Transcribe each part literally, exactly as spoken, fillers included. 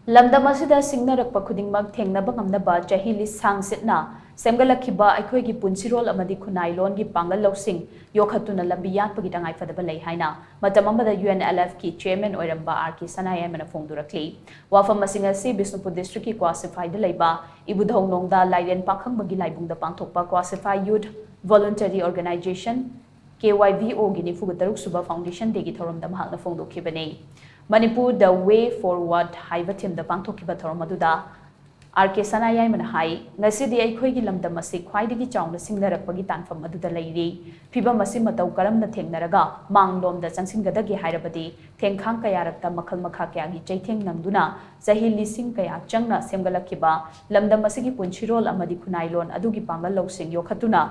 ꯂꯝꯗꯝ ꯑꯁꯤꯗ ꯁꯤꯡꯅꯔꯛꯄ ꯈꯨꯗꯤꯡꯃꯛ ꯊꯦꯡꯅꯕ ꯉꯝꯅꯕ ꯆꯍꯤ ꯂꯤꯁꯥꯡ ꯁꯤꯠꯅ ꯁꯦꯝꯒꯠꯂꯛꯈꯤꯕ ꯑꯩꯈꯣꯏꯒꯤ ꯄꯨꯟꯁꯤꯔꯣꯜ ꯑꯃꯗꯤ ꯈꯨꯟꯅꯥꯏ ꯂꯣꯟꯒꯤ ꯄꯥꯡꯒꯜ ꯂꯧꯁꯤꯡ ꯌꯣꯛꯈꯠꯇꯨꯅ ꯂꯝꯕꯤ ꯌꯥꯠꯄꯒꯤ ꯇꯉꯥꯏꯐꯗꯕ ꯂꯩ ꯍꯥꯏꯅ ꯃꯇꯝ ꯑꯃꯗ ꯌꯨ ꯑꯦꯟ ꯑꯦꯜ ꯑꯦꯐꯀꯤ ꯆꯦꯌꯔꯃꯦꯟ ꯑꯣꯏꯔꯝꯕ ꯑꯥꯔ ꯀꯦ ꯁꯅꯥꯌꯥꯏꯃꯅ ꯐꯣꯡꯗꯣꯔꯛꯂꯤ꯫ ꯋꯥꯐꯝ ꯑꯁꯤꯡ ꯑꯁꯤ ꯕꯤꯁꯅꯨꯄꯨꯔ ꯗꯤꯁꯇ꯭ꯔꯤꯛꯀꯤ ꯀ꯭ꯋꯥ ꯁꯤꯐꯥꯏꯗ ꯂꯩꯕ ꯏꯕꯨꯙꯧ ꯅꯣꯡꯗꯥ ꯂꯥꯏꯔꯦꯟ ꯄꯥꯈꯪꯕꯒꯤ ꯂꯥꯏꯕꯨꯡꯗ ꯄꯥꯡꯊꯣꯛꯄ Kwa Siphai youth voluntary organisation, K Y V ꯑꯣꯒꯤ ꯅꯤꯐꯨꯒ ꯇꯔꯨꯛ ꯁꯨꯕ ꯐꯥꯎꯟꯗꯦꯁꯟ ꯗꯦꯒꯤ ꯊꯧꯔꯝꯗ ꯃꯍꯥꯛꯅ ꯐꯣꯡꯗꯣꯛꯈꯤꯕꯅꯤ꯫ ꯃꯅꯤꯄꯨꯔ ꯗ ꯋꯦ ꯐꯣꯔꯋꯥꯔꯗ ꯍꯥꯏꯕ ꯊꯤꯝꯗ ꯄꯥꯡꯊꯣꯛꯈꯤꯕ ꯊꯧꯔꯝ ꯑꯗꯨꯗ ꯑꯥꯔ ꯀꯦ ꯁꯅꯥꯌꯥꯏꯃꯅ ꯍꯥꯏ, ꯉꯁꯤꯗꯤ ꯑꯩꯈꯣꯏꯒꯤ ꯂꯝꯗꯝ ꯑꯁꯤ ꯈ꯭ꯋꯥꯏꯗꯒꯤ ꯆꯥꯎꯅ ꯁꯤꯡꯅꯔꯛꯄꯒꯤ ꯇꯥꯟꯐꯝ ꯑꯗꯨꯗ ꯂꯩꯔꯤ꯫ ꯐꯤꯚꯝ ꯑꯁꯤ ꯃꯇꯧ ꯀꯔꯝꯅ ꯊꯦꯡꯅꯔꯒ ꯃꯥꯡꯂꯣꯝꯗ ꯆꯪꯁꯤꯟꯒꯗꯒꯦ ꯍꯥꯏꯔꯕꯗꯤ ꯊꯦꯡꯈꯥꯡ ꯀꯌꯥꯔꯛꯇ ꯃꯈꯜ ꯃꯈꯥ ꯀꯌꯥꯒꯤ ꯆꯩꯊꯦꯡ ꯅꯪꯗꯨꯅ ꯆꯍꯤ ꯂꯤꯁꯤꯡ ꯀꯌꯥ ꯆꯪꯅ ꯁꯦꯝꯒꯠꯂꯛꯈꯤꯕ ꯂꯝꯗꯝ ꯑꯁꯤꯒꯤ ꯄꯨꯟꯁꯤꯔꯣꯜ ꯑꯃꯗꯤ ꯈꯨꯟꯅꯥꯏꯂꯣꯟ ꯑꯗꯨꯒꯤ ꯄꯥꯡꯒꯜ ꯂꯧꯁꯤꯡ ꯌꯣꯛꯈꯠꯇꯨꯅ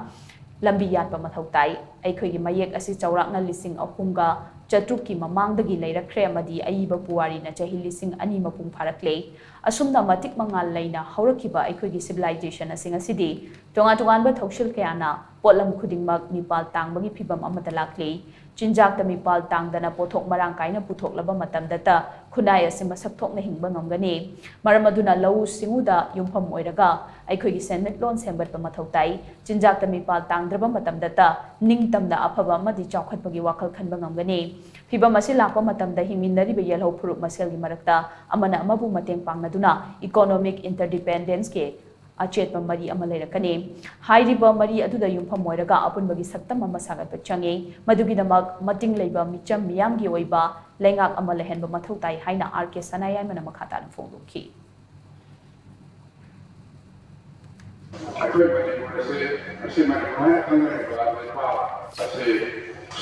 ꯂꯝꯕꯤ ꯌꯥꯠꯄ ꯃꯊꯧ ꯇꯥꯏ꯫ ꯑꯩꯈꯣꯏꯒꯤ ꯃꯌꯦꯛ ꯑꯁꯤ ꯆꯥꯎꯔꯥꯛꯅ ꯂꯤꯁꯤꯡ ꯑꯍꯨꯝꯒ ꯆꯥꯇ꯭ꯔꯨꯛꯀꯤ ꯃꯃꯥꯡꯗꯒꯤ ꯂꯩꯔꯛꯈ꯭ꯔꯦ ꯑꯃꯗꯤ ꯑꯏꯕ ꯄꯨꯋꯥꯔꯤꯅ ꯆꯍꯤ ꯂꯤꯁꯤꯡ ꯑꯅꯤ ꯃꯄꯨꯡ ꯐꯥꯔꯛꯂꯦ꯫ ꯑꯁꯨꯝꯅ ꯃꯇꯤꯛ ꯃꯉꯥꯜ ꯂꯩꯅ ꯍꯧꯔꯛꯈꯤꯕ ꯑꯩꯈꯣꯏꯒꯤ ꯁꯤꯚꯤꯂꯥꯏꯖꯦꯁꯟ ꯑꯁꯤ ꯉꯁꯤꯗꯤ ꯇꯣꯉꯥꯟ ꯇꯣꯉꯥꯟꯕ ꯊꯧꯁꯤꯜ ꯀꯌꯥꯅ ꯄꯣꯠꯂꯝ ꯈꯨꯗꯤꯡꯃꯛ ꯃꯤꯄꯥꯜ ꯇꯥꯡꯕꯒꯤ ꯐꯤꯚꯝ ꯑꯃꯗ ꯂꯥꯛꯂꯤ꯫ ꯆꯤꯟꯖꯥꯛꯇ ꯃꯤꯄꯥꯜ ꯇꯥꯡꯗꯅ ꯄꯣꯠꯊꯣꯛ ꯃꯔꯥꯡ ꯀꯥꯏꯅ ꯄꯨꯊꯣꯛꯂꯕ ꯃꯇꯝꯗꯇ ꯈꯨꯟꯅꯥꯏ ꯑꯁꯤ ꯃꯁꯛ ꯊꯣꯛꯅ ꯍꯤꯡꯕ ꯉꯝꯒꯅꯤ꯫ ꯃꯔꯝ ꯑꯗꯨꯅ ꯂꯧꯎ ꯁꯤꯡꯎꯗ ꯌꯨꯝꯐꯝ ꯑꯣꯏꯔꯒ ꯑꯩꯈꯣꯏꯒꯤ ꯁꯦꯟꯃꯤꯠꯂꯣꯟ ꯁꯦꯝꯒꯠꯄ ꯃꯊꯧ ꯇꯥꯏ꯫ ꯆꯤꯟꯖꯥꯛꯇ ꯃꯤꯄꯥꯜ ꯇꯥꯡꯗ꯭ꯔꯕ ꯃꯇꯝꯗꯇ ꯅꯤꯡꯇꯝꯅ ꯑꯐꯕ ꯑꯃꯗꯤ ꯆꯥꯎꯈꯠꯄꯒꯤ ꯋꯥꯈꯜ ꯈꯟꯕ ꯉꯝꯒꯅꯤ꯫ ꯐꯤꯚꯝ ꯑꯁꯤ ꯂꯥꯛꯄ ꯃꯇꯝꯗ ꯍꯤꯡꯃꯤꯟꯅꯔꯤꯕ ꯌꯦꯜꯍꯧ ꯐꯨꯔꯨꯞ ꯃꯁꯦꯜꯒꯤ ꯃꯔꯛꯇ ꯑꯃꯅ ꯑꯃꯕꯨ ꯃꯇꯦꯡ ꯄꯥꯡꯅꯗꯨꯅ ꯏꯀꯣꯅꯣꯃꯤꯛ ꯏꯟꯇꯔꯗꯤꯄꯦꯟꯗꯦꯟꯁꯀꯤ ꯑꯆꯦꯠꯄ ꯃꯔꯤ ꯑꯃ ꯂꯩꯔꯛꯀꯅꯤ꯫ ꯍꯥꯏꯔꯤꯕ ꯃꯔꯤ ꯑꯗꯨꯗ ꯌꯨꯝꯐꯝ ꯑꯣꯏꯔꯒ ꯑꯄꯨꯟꯕꯒꯤ ꯁꯛꯇꯝ ꯑꯃ ꯁꯥꯒꯠꯄ ꯆꯪꯏ꯫ ꯃꯗꯨꯒꯤꯗꯃꯛ ꯃꯇꯤꯡ ꯂꯩꯕ ꯃꯤꯆꯝ ꯃꯤꯌꯥꯝꯒꯤ ꯑꯣꯏꯕ ꯂꯩꯉꯥꯛ ꯑꯃ ꯂꯩꯍꯟꯕ ꯃꯊꯧ ꯇꯥꯏ ꯍꯥꯏꯅ ꯑꯥꯔ ꯀꯦ ꯁꯅꯥꯌꯥꯏꯃꯅ ꯃꯈꯥ ꯇꯥꯅ ꯐꯣꯡꯗꯣꯛꯈꯤ꯫ ꯑꯩꯈꯣꯏ ꯃꯅꯤꯄꯨꯔ ꯑꯁꯤ ꯉꯁꯤ ꯃꯅꯤꯄꯨꯔ ꯍꯥꯏꯅ ꯈꯪꯅꯔꯤꯕ ꯂꯩꯄꯥꯛ ꯑꯁꯤ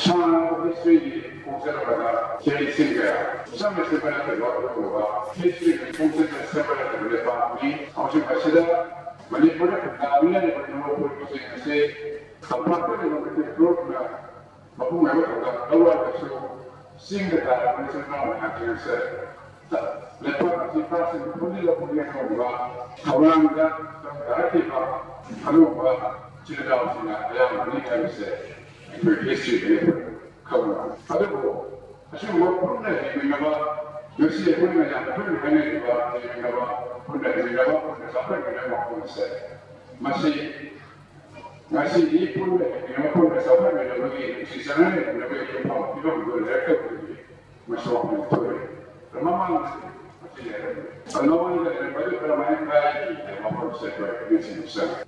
ꯁꯥꯡꯂꯕ ꯍꯤꯁꯇ꯭ꯔꯤꯒꯤ ꯈꯣꯡꯆꯠ ꯑꯃꯗ ꯆꯍꯤ ꯂꯤꯁꯤꯡ ꯀꯌꯥ ꯆꯪꯅ ꯁꯦꯝꯒꯠꯂꯛꯂꯤꯕ ꯑꯗꯨꯒꯨꯝꯂꯕ ꯍꯤꯁꯇ꯭ꯔꯤꯒꯤ ꯈꯣꯡꯆꯠꯇ ꯁꯦꯝꯒꯠꯂꯛꯂꯤꯕ ꯂꯩꯄꯥꯛꯅꯤ꯫ ꯑꯃꯁꯨꯡ ꯃꯁꯤꯗ ꯃꯅꯤꯄꯨꯔꯗ ꯈꯨꯟꯗꯥꯃꯤꯟꯅꯔꯤꯕ ꯏꯃꯨꯡ ꯃꯅꯨꯡꯁꯤꯡ ꯑꯁꯤ ꯇꯝꯄꯥꯛꯇ ꯂꯩꯕ ꯃꯩꯇꯩ ꯐꯨꯔꯨꯞꯅ ꯃꯄꯨꯡ ꯑꯣꯏꯕ ꯊꯧꯗꯥꯡ ꯂꯧꯔꯒꯁꯨ ꯆꯤꯡꯗ ꯇꯥꯔꯕ ꯏꯆꯤꯜ ꯏꯅꯥꯎ ꯃꯌꯥꯝꯁꯤꯡ ꯑꯁꯤ ꯂꯩꯄꯥꯛ ꯑꯁꯤ ꯄꯥꯛ ꯁꯟꯅ ꯄꯨꯟꯁꯤꯜꯂꯛꯄꯒꯤ ꯑꯗꯨꯒꯨꯝꯕ ꯊꯧꯔꯥꯡꯗ ꯆꯪꯗꯔꯛꯈꯤꯕ ꯑꯗꯨꯒꯨꯝꯕ ꯏꯆꯤꯜ ꯏꯅꯥꯎꯁꯤꯡꯅ ꯑꯌꯥꯝꯕꯅꯤ ꯍꯥꯏꯕꯁꯦ ꯑꯩꯈꯣꯏ ꯍꯤꯁꯇ꯭ꯔꯤꯗꯒꯤ ꯑꯩꯈꯣꯏ ꯈꯪꯕ ꯉꯝꯃꯤ꯫ ꯑꯗꯨꯕꯨ ꯑꯁꯤꯒꯨꯝꯕ ꯄꯨꯟꯅ ꯍꯤꯡꯃꯤꯟꯅꯕ ꯉꯁꯤ ꯑꯩꯈꯣꯏ ꯃꯌꯥꯝ ꯄꯨꯟꯅ ꯍꯥꯏꯅꯔꯤꯕ ꯂꯩꯃꯤꯟꯅꯕ, ꯄꯨꯟꯅ ꯍꯤꯡꯃꯤꯟꯅꯕ, ꯄꯨꯟꯅ ꯆꯥꯎꯈꯠꯃꯤꯟꯅꯕ ꯋꯥꯐꯝ ꯑꯁꯦ, ꯃꯁꯤ ꯉꯁꯤꯗꯤ ꯄꯨꯟꯅ ꯍꯤꯡꯃꯤꯟꯅꯕ, ꯄꯨꯟꯅ ꯆꯥꯎꯈꯠꯃꯤꯟꯅꯕꯒꯤ, ꯅꯨꯡꯁꯤ ꯆꯥꯟꯅꯅ ꯍꯤꯡꯃꯤꯟꯅꯕꯒꯤ ꯐꯤꯕꯝ, ꯐꯤꯕꯝꯗꯨ ꯂꯩꯔꯛꯇꯕꯗꯒꯤ ꯃꯁꯤ ꯋꯥꯐꯝ ꯊꯣꯛꯑꯦ꯫ ꯃꯃꯥꯡꯗ ꯃꯁꯤ ꯂꯩꯔꯝꯃꯤ꯫ ꯃꯃꯥꯡꯗ ꯂꯩꯔꯝꯕꯗꯨ ꯀꯔꯝꯍꯥꯏꯅ ꯀꯥꯏꯈꯤ ꯍꯥꯏꯕ ꯋꯥꯐꯝꯁꯦ ꯑꯩꯈꯣꯏ ꯅꯤꯡꯁꯤꯡꯕ ꯆꯪꯉꯤ꯫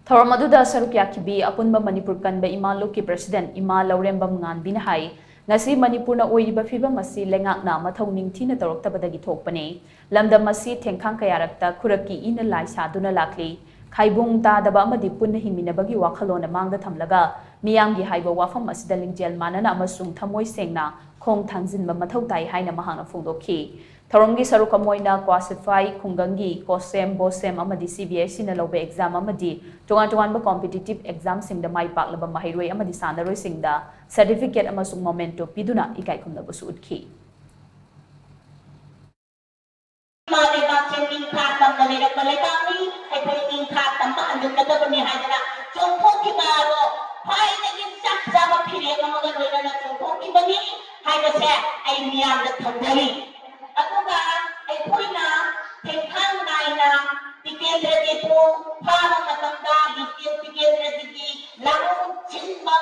ꯊꯧꯔꯝ ꯑꯗꯨꯗ ꯁꯔꯨꯛ ꯌꯥꯈꯤꯕꯤ ꯑꯄꯨꯟꯕ ꯃꯅꯤꯄꯨꯔ ꯀꯟꯕ ꯏꯃꯥ ꯂꯨꯞꯀꯤ ꯄ꯭ꯔꯁꯤꯗꯦꯟꯠ ꯏꯃꯥ ꯂꯧꯔꯦꯝꯕꯝ ꯉꯥꯟꯕꯤꯅ ꯍꯥꯏ, ꯉꯁꯤ ꯃꯅꯤꯄꯨꯔꯅ ꯑꯣꯏꯔꯤꯕ ꯐꯤꯕꯝ ꯑꯁꯤ ꯂꯩꯉꯥꯛꯅ ꯃꯊꯧ ꯅꯤꯡꯊꯤꯅ ꯇꯧꯔꯛꯇꯕꯗꯒꯤ ꯊꯣꯛꯄꯅꯤ꯫ ꯂꯝꯗꯝ ꯑꯁꯤ ꯊꯦꯡꯈꯥꯡ ꯀꯌꯥꯔꯛꯇ ꯈꯨꯔꯛꯀꯤ ꯏꯅ ꯂꯥꯏ ꯁꯥꯗꯨꯅ ꯂꯥꯛꯂꯤ꯫ ꯈꯥꯏꯕꯨꯡ ꯇꯥꯗꯕ ꯑꯃꯗꯤ ꯄꯨꯟꯅ ꯍꯤꯡꯃꯤꯟꯅꯕꯒꯤ ꯋꯥꯈꯜꯂꯣꯟ ꯃꯥꯡꯗ ꯊꯝꯂꯒ ꯃꯤꯌꯥꯝꯒꯤ ꯍꯥꯏꯕ ꯋꯥꯐꯝ ꯑꯁꯤꯗ ꯂꯤꯡꯖꯦꯜ ꯃꯥꯟꯅꯅ ꯑꯃꯁꯨꯡ ꯊꯃꯣꯏ ꯁꯦꯡꯅ ꯈꯣꯡ ꯊꯥꯡꯖꯤꯟꯕ ꯃꯊꯧ ꯇꯥꯏ ꯍꯥꯏꯅ ꯃꯍꯥꯛꯅ ꯐꯣꯡꯗꯣꯛꯈꯤ꯫ ꯊꯧꯔꯝꯒꯤ ꯁꯔꯨꯛ ꯑꯃ ꯑꯣꯏꯅ ꯀ꯭ꯋꯥꯁꯤꯐꯥꯏ ꯈꯨꯡꯒꯪꯒꯤ ꯀꯣꯁꯦꯝ, ꯕꯣꯁꯦꯝ ꯑꯃꯗꯤ ꯁꯤ ꯕꯤ ꯑꯦꯁ ꯏꯅ ꯂꯧꯕ ꯑꯦꯛꯖꯥꯝ ꯑꯃꯗꯤ ꯇꯣꯉꯥꯟ ꯇꯣꯉꯥꯟꯕ ꯀꯣꯝꯄꯤꯇꯤꯇꯤꯚ ꯑꯦꯛꯖꯥꯝꯁꯤꯡꯗ ꯃꯥꯏ ꯄꯥꯛꯂꯕ ꯃꯍꯩꯔꯣꯏ ꯑꯃꯗꯤ ꯁꯥꯟꯅꯔꯣꯏꯁꯤꯡꯗ ꯁꯔꯇꯤꯐꯤꯀꯦꯠ ꯑꯃꯁꯨꯡ ꯃꯣꯃꯦꯟꯇꯣ ꯄꯤꯗꯨꯅ ꯏꯀꯥꯏ ꯈꯨꯝꯅꯕꯁꯨ ꯎꯠꯈꯤ꯫ ꯏꯃꯥ ꯂꯩꯕꯥꯛꯁꯦ ꯅꯤꯡꯈꯥ ꯇꯝꯅ ꯂꯩꯔꯛꯄ ꯂꯩꯕꯥꯛꯅꯤ, ꯑꯩꯈꯣꯏ ꯅꯤꯡꯈꯥ ꯇꯝꯕ ꯍꯟꯖꯤꯟꯒꯗꯕꯅꯤ ꯍꯥꯏꯗꯅ ꯆꯣꯡꯊꯣꯛꯈꯤꯕ ꯑꯗꯣ ꯈ꯭ꯋꯥꯏꯗꯒꯤ ꯆꯞ ꯆꯥꯕ ꯐꯤꯔꯦꯞ ꯑꯃꯒ ꯂꯣꯏꯅꯅ ꯆꯣꯡꯊꯣꯛꯈꯤꯕꯅꯤ ꯍꯥꯏꯕꯁꯦ ꯑꯩ ꯃꯤꯌꯥꯝꯗ ꯊꯝꯖꯔꯤ꯫ ꯑꯗꯨꯒ ꯑꯩꯈꯣꯏꯅ ꯊꯦꯡꯊꯥꯡ ꯅꯥꯏꯅ ꯇꯤꯀꯦꯟꯗ꯭ꯔꯖꯤꯠꯄꯨ ꯐꯥꯕ ꯃꯇꯝꯗ ꯇꯤꯀꯦꯟ-, ꯇꯤꯀꯦꯟꯗ꯭ꯔꯖꯤꯠꯀꯤ ꯂꯥꯡꯂꯣꯡ ꯁꯤꯟꯕ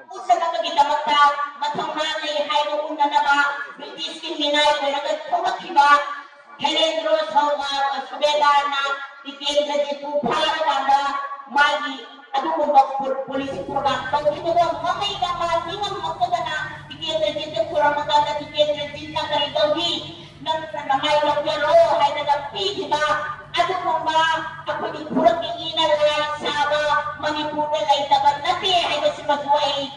ꯄꯨꯁꯟꯅꯕꯒꯤꯗꯃꯛꯇ ꯃꯊꯧꯅꯥ ꯂꯩ ꯍꯥꯏꯕ ꯎꯠꯅꯅꯕ ꯕ꯭ꯔꯤꯇꯤꯁꯀꯤ ꯃꯤꯅꯥꯏ ꯑꯣꯏꯔꯒ ꯊꯣꯛꯂꯛꯈꯤꯕ ꯍꯦꯂꯦꯟꯗ꯭ꯔꯣ ꯁꯧꯕ ꯁꯨꯕꯦꯗꯥꯔꯅ ꯇꯤꯀꯦꯟꯗ꯭ꯔꯖꯤꯠꯄꯨ ꯐꯥꯔꯀꯥꯟꯗ ꯃꯥꯒꯤ ꯑꯗꯨꯒꯨꯝꯕ ꯄꯨ-, ꯄꯨꯂꯤꯁ ꯄ꯭ꯔꯣꯒ꯭ꯔꯥꯝ ꯇꯧꯈꯤꯕꯗꯣ ꯃꯃꯩꯗ ꯃꯥ ꯅꯤꯡꯉꯝꯃꯛꯇꯗꯅ ꯇꯤꯀꯦꯟꯗ꯭ꯔꯖꯤꯠꯇ ꯈꯨꯔꯝꯃꯀꯥꯟꯗ ꯇꯤꯀꯦꯟꯗ꯭ꯔꯖꯤꯠꯅ ꯀꯔꯤ ꯇꯧꯈꯤ? ꯅꯪꯅ ꯅꯃꯥꯏ ꯂꯧꯖꯔꯣ ꯍꯥꯏꯗꯅ ꯄꯤꯈꯤꯕ ꯑꯗꯨꯒꯨꯝꯕ ꯑꯩꯈꯣꯏꯒꯤ ꯈꯨꯔꯛꯀꯤ ꯏꯅ ꯂꯥꯏ ꯁꯥꯕ ꯃꯅꯤꯄꯨꯔꯗ ꯂꯩꯇꯕ ꯅꯠꯇꯦ ꯍꯥꯏꯕꯁꯤꯃꯁꯨ ꯑꯩ